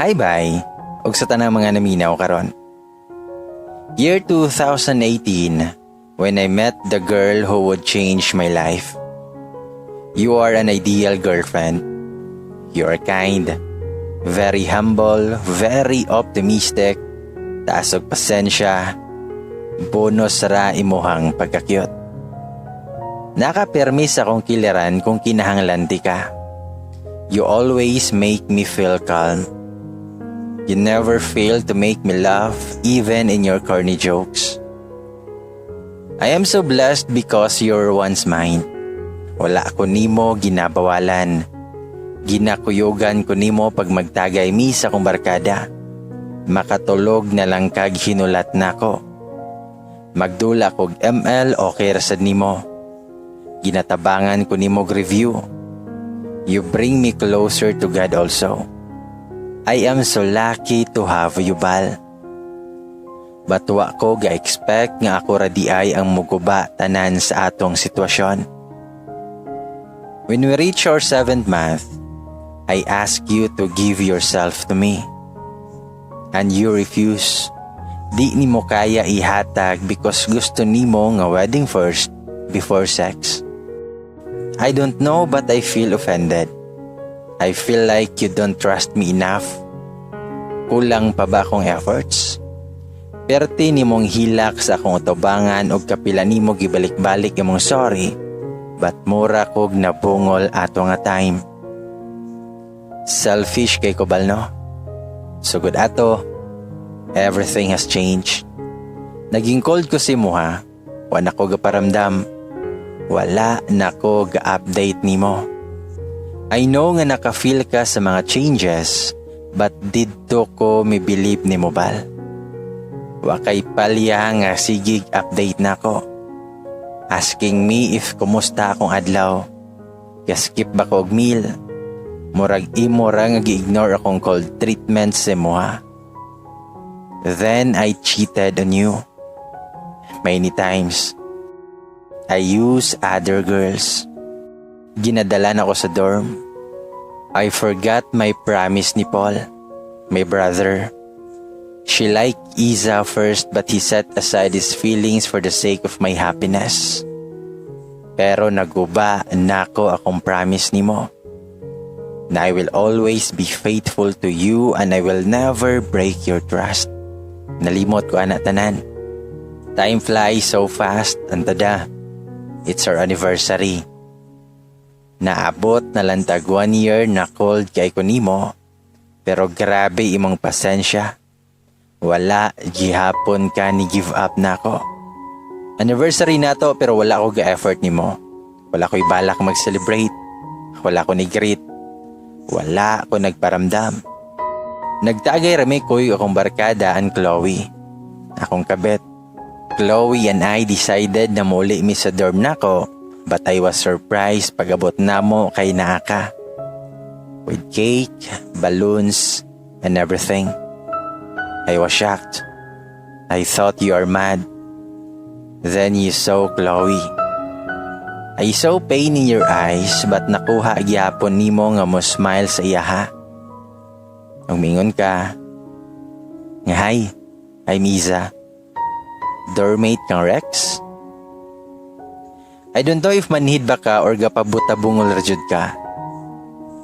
Hi, bye. Ug sa tanang mga naminaw karon. Year 2018, when I met the girl who would change my life. You are an ideal girlfriend. You are kind, very humble, very optimistic, taas og pasensya, bonus ra imuhang pagka-cute. Nakapirmi sa akong kiliran kung kinahanglan ti ka. You always make me feel calm. You never fail to make me laugh, even in your corny jokes. I am so blessed because you're once mine. Wala ko nimo ginabawalan. Ginakuyugan ko nimo pag magtagay mi sa akong barkada. Makatulog na lang kag hinulat nako. Magdula kog ML, okay ra sad nimo. Ginatabangan ko nimo og review. You bring me closer to God also. I am so lucky to have you, Bal. But wa ko ga-expect nga ako ra diay ang muguba tanan sa atong sitwasyon. When we reach our seventh month, I ask you to give yourself to me. And you refuse. Di nimo kaya ihatag because gusto nimo nga wedding first before sex. I don't know, but I feel offended. I feel like you don't trust me enough. Kulang pa ba akong efforts? Perti nimong hilak sa akong utubangan og kapila nimo gibalik-balik imong sorry, but mura kog nabungol ato nga time. Selfish kay ko, Bal, no? Sugod ato, everything has changed. Naging cold ko sa imuha, wala ko gaparamdam. Wala na ko ga-update nimo. I know nga naka-feel ka sa mga changes, but didto ko mi-believe nimo, Bal. Wa kay palya nga sigig update nako. Asking me if kumusta akong adlaw. Ga-skip ba ko og meal? Murag imo ra nga gi-ignore akong cold treatment sa imuha. Then I cheated on you. Many times. I use other girls. Ginadala na ko sa dorm. I forgot my promise ni Paul, my brother. She liked Iza first, but he set aside his feelings for the sake of my happiness. Pero naguba nako akong promise nimo na I will always be faithful to you and I will never break your trust. Nalimot ko ana tanan. Time flies so fast and tada, it's our anniversary. Naabot na lang tag one year na cold kay ko nimo, pero grabe imong pasensya. Wala gihapon ka ni give up nako. Anniversary nato pero wala ko ga-effort nimo. Wala ko'y balak mag-celebrate. Wala ko ni greet. Wala ko nagparamdam. Nagtagay rami koy akong barkada and Chloe, akong kabet. Chloe and I decided na muli mi sa dorm nako, but I was surprised pag-abot namo kay naa ka. With cake, balloons, and everything. I was shocked. I thought you are mad. Then you saw Chloe. I saw pain in your eyes, but nakuha gyapon nimo nga mo smile sa iyaha. Ug mingon ka nga, "Hi, I'm Iza. Dormmate kang Rex?" I don't know if manhid ba ka or gapabuta-bungol ra jud ka.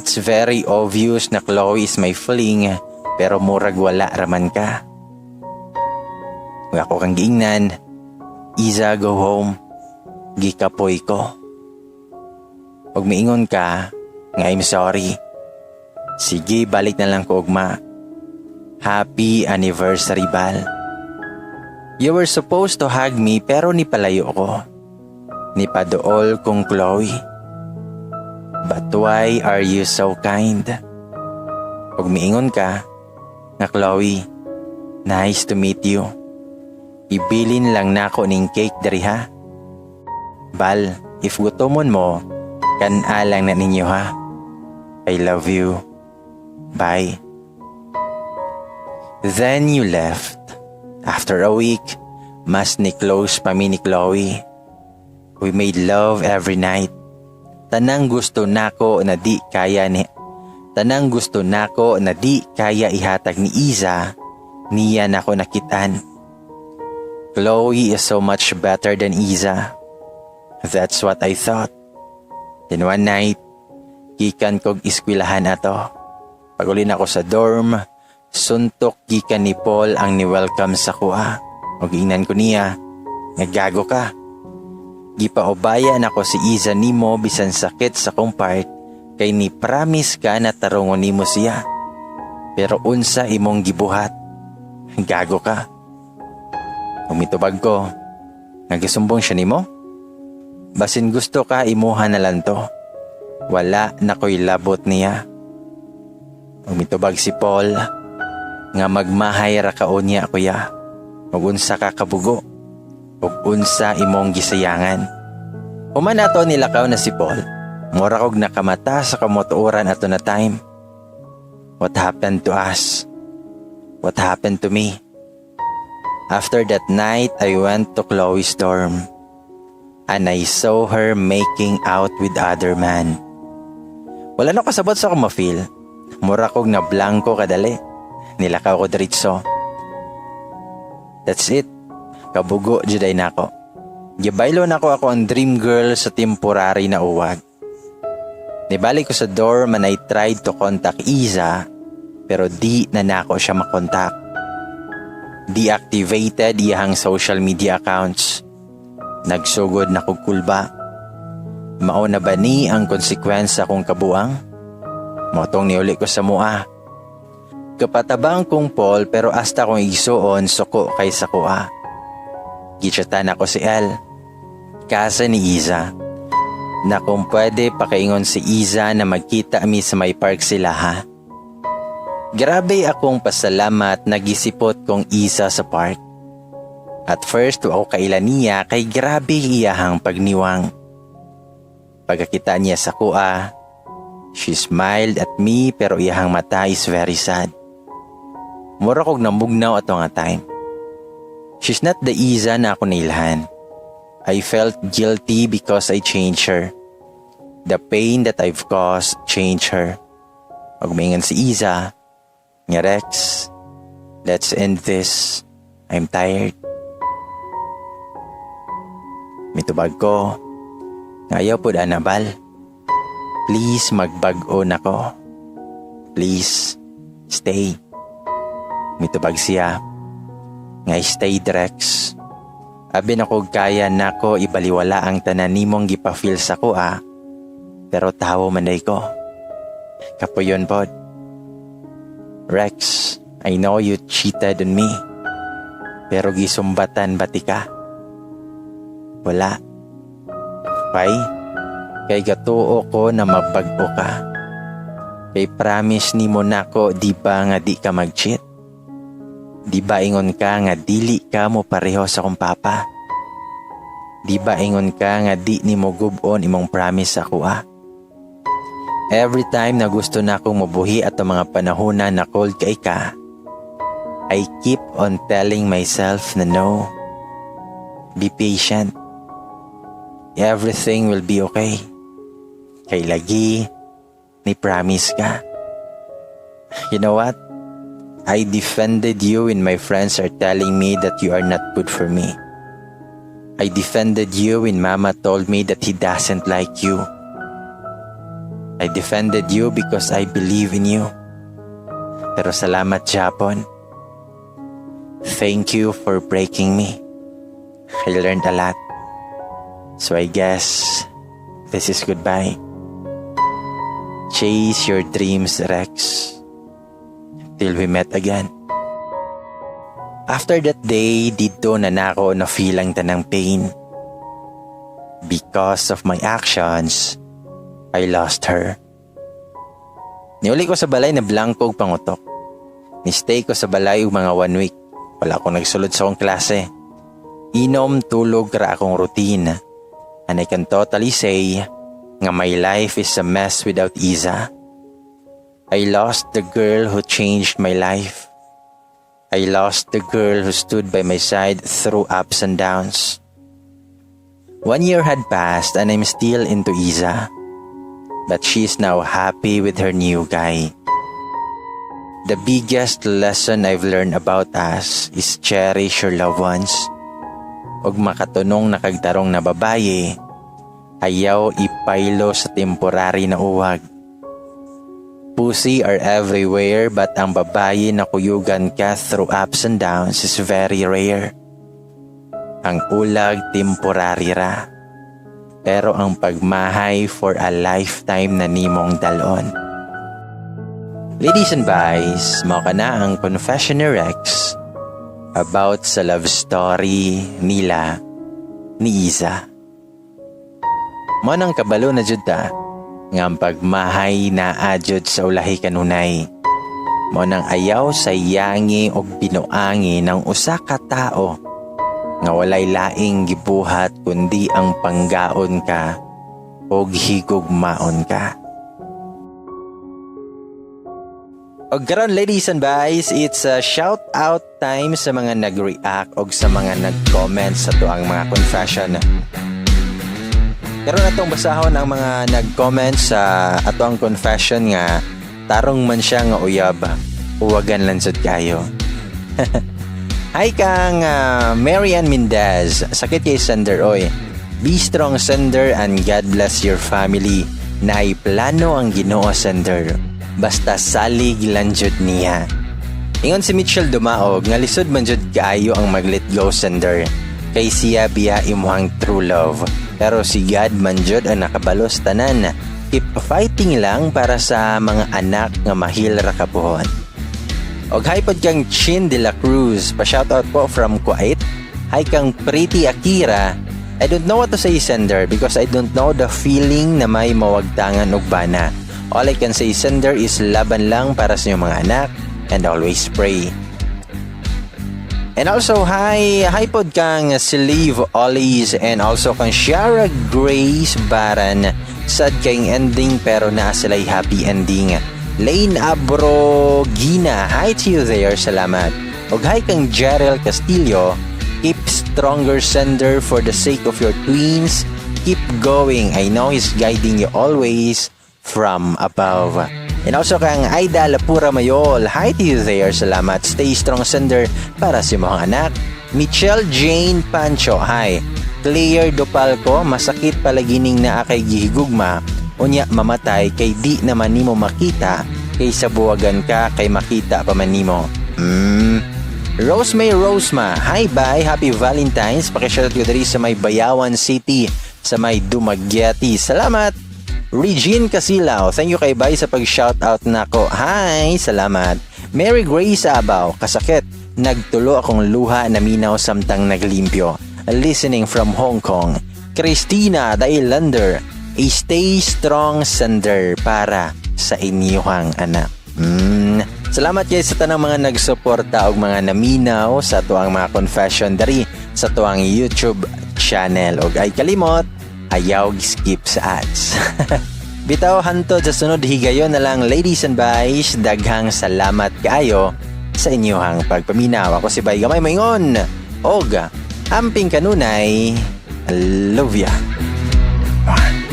It's very obvious na Chloe is my fling, pero murag wala raman ka. Ug ako kang giingnan, "Iza, go home. Gikapoy ko." Ug miingon ka nga, "I'm sorry. Sige, balik na lang ko ugma. Happy anniversary, Bal." You were supposed to hug me pero nipalayo ko. Nipaduol kong Chloe. But why are you so kind? Ug miingon ka nga, "Chloe, nice to meet you. Ibilin lang nako ning cake diri ha. Bal, if gutomon mo, kan-a lang na ninyo ha. I love you. Bye." Then you left. After a week, mas ni close pa mi ni Chloe. We made love every night. Tanang gusto nako na di kaya ni Tanang gusto nako na di kaya ihatag ni Iza, niya nako nakitaan. Chloe is so much better than Iza. That's what I thought. Then one night, gikan kog iskwilahan ato. Pag-uli nako sa dorm, suntok gikan ni Paul ang ni-welcome sa akoa. Og ingnan ko niya, "Nga gago ka. Gipaubaya nako si Iza nimo bisan sakit sa kong part kay ni promise ka na tarungon nimo siya. Pero unsa imong gibuhat? Gago ka." Mitubag ko, "Nga gisumbong siya nimo? Basin gusto ka, imuha na lang to. Wala na ko'y labot niya." Mitubag si Paul, nga "Magmahay ra ka unya, kuya. Ug unsa ka kabugo. Ug unsa imong gisayangan." Human ato nilakaw na si Paul. Mura kog nakamata sa kamatuoran ato na time. What happened to us? What happened to me? After that night, I went to Chloe's dorm. And I saw her making out with other man. Wala na kasabot sa akong ma-feel. Mura kog na blanko kadali. Nilakaw ko diretso. That's it. Kabugo juday nako. Gibaylo nako ako ang dream girl sa temporary na uwag. Nibalik ko sa dorm and I tried to contact Iza, pero di na nako siya makontak. Deactivated iyang social media accounts. Nagsugod na kog kulba. Mao na ba ni ang konsekwensya kong kabuang? Mao tong niuli ko sa mua. Kapatabang kong Paul, pero hasta kong igsuon suko kay sa akoa. Gichatan ako si El, cousin ni Iza, na kung pwede pakaingon si Iza na magkita mi sa may park sila ha. Grabe akong pasalamat na gisipot kong Iza sa park. At first, wa ko kaila niya kay grabe iyahang pagniwang. Pagkakita niya sa akoa, she smiled at me, pero iyahang mata is very sad. Mura kog namugnaw ato nga time. She's not the Iza na ako nailhan. I felt guilty because I changed her. The pain that I've caused changed her. Ug miingon si Iza, nga, "Rex, let's end this. I'm tired." Mitubag ko, "Ayaw po, Annabal. Please, magbag-o na ko. Please, stay." Mitubag siya, nga, "Stay, Rex. Abi na ko kaya nako ibaliwala ang tanan nimong gipafeel sa akoa, pero tawo man ko. Kapuyon pod. Rex, I know you cheated on me. Pero gisumbatan ba tika? Wala. Why? Kay gatuo ko na mabag-o ka. Kay promise nimo nako, di ba, nga di ka mag-cheat? Di ba ingon ka nga dili ka mo pareho sa akong papa? Di ba ingon ka nga di nimo gub-on imong promise sa akoa? Every time na gusto na akong mabuhi at ang mga panahon na cold kay ka, I keep on telling myself na no. Be patient. Everything will be okay. Kay lagi, ni promise ka. You know what? I defended you when my friends are telling me that you are not good for me. I defended you when Mama told me that he doesn't like you. I defended you because I believe in you. Pero salamat, Japon. Thank you for breaking me. I learned a lot. So I guess this is goodbye. Chase your dreams, Rex. Till we met again." After that day, didto na nako na feel ang tanang pain. Because of my actions, I lost her. Niuli ko sa balay na blanko og pangutok. Ni-stay ko sa balay og mga one week. Wala akong nagsulod sa akong klase. Inom, tulog ra akong routine. And I can totally say nga my life is a mess without Iza. I lost the girl who changed my life. I lost the girl who stood by my side through ups and downs. One year had passed and I'm still into Iza. But she's now happy with her new guy. The biggest lesson I've learned about us is cherish your loved ones. Og makatunong na kag tarong na babaye, ayaw ipaylo sa temporary na uwag. Pussy are everywhere, but ang babaye na kuyugan ka through ups and downs is very rare. Ang ulag, temporary ra. Pero ang pagmahay, for a lifetime na nimong dalon. Ladies and guys, mao kana ang confession ni Rex about sa love story nila ni Iza. Mao nang kabalo na jud ta nga ang pagmahay naa jud sa ulahi kanunay. Mao nang ayaw sayangi og binuangi ng usa ka tao nga walay laing gibuhat kundi ang panggaon ka og higugmaon ka. Og karon, ladies and guys, it's a shout out time sa mga nag-react og sa mga nag-comment sa atoang mga confession. Karon, atong basahon ang mga nag-comment sa atoang confession nga tarong man siya nga uyab, uwagan lang sad kayo. Hi kang Marian Mendez. Sakit kay sender oy. Be strong, sender, and God bless your family. Naay plano ang Ginoo, sender. Basta salig lang jud niya. Ingon si Mitchell Dumaog nga lisod man jud kaayo ang mag-let go, sender. Kay siya biya imuhang true love. Pero si God man jud ang nakabalos tanan. Keep fighting lang para sa mga anak nga ma-heal ra kabuhon. Og hi pod kang Chin de la Cruz, pa-shoutout po from Kuwait. Hi kang Pretty Akira. I don't know what to say, sender, because I don't know the feeling na may mawagtangan og bana. All I can say, sender, is laban lang para sa inyong mga anak and always pray. And also, hi, hi pod kang Sleeve Ollies and also kang Shara Grace Baran. Sad kayong ending pero naa sila'y happy ending. Lane Abrogina, hi to you there, salamat. Og hi kang Gerald Castillo, keep stronger, sender, for the sake of your twins. Keep going. I know He's guiding you always from above. And also kang Aida Lapura Mayol, hi to you there, salamat. Stay strong, sender, para sa mga anak. Michelle Jane Pancho, hi. Claire Dopalco, masakit palagining naa kay gihigugma, unya mamatay kay di naman nimo makita kay sa buwagan ka kay makita pa man nimo. Rosemay Rosema, hi bye, happy Valentine's. Pakishoutout ko diri sa may Bayawan City, sa may Dumaguete. Salamat. Regine Casilao, thank you kay Bay sa pag-shoutout nako. Hi, salamat. Mary Grace Abaw, kasakit. Nagtulo akong luha naminaw samtang naglimpyo. Listening from Hong Kong. Christina Dailander, a stay strong, sender, para sa inyuhang anak. Salamat guys sa tanang mga nagsuporta og mga naminaw sa atoang mga confession diri sa atoang YouTube channel. Og ay kalimot, ayaw skip sa ads. Bitaw, hantod sa sunod higayon na lang, ladies and guys, daghang salamat kaayo sa inyuhang pagpaminaw. Ako si Bay Gamay Maingon. Og amping kanunay, love ya. One.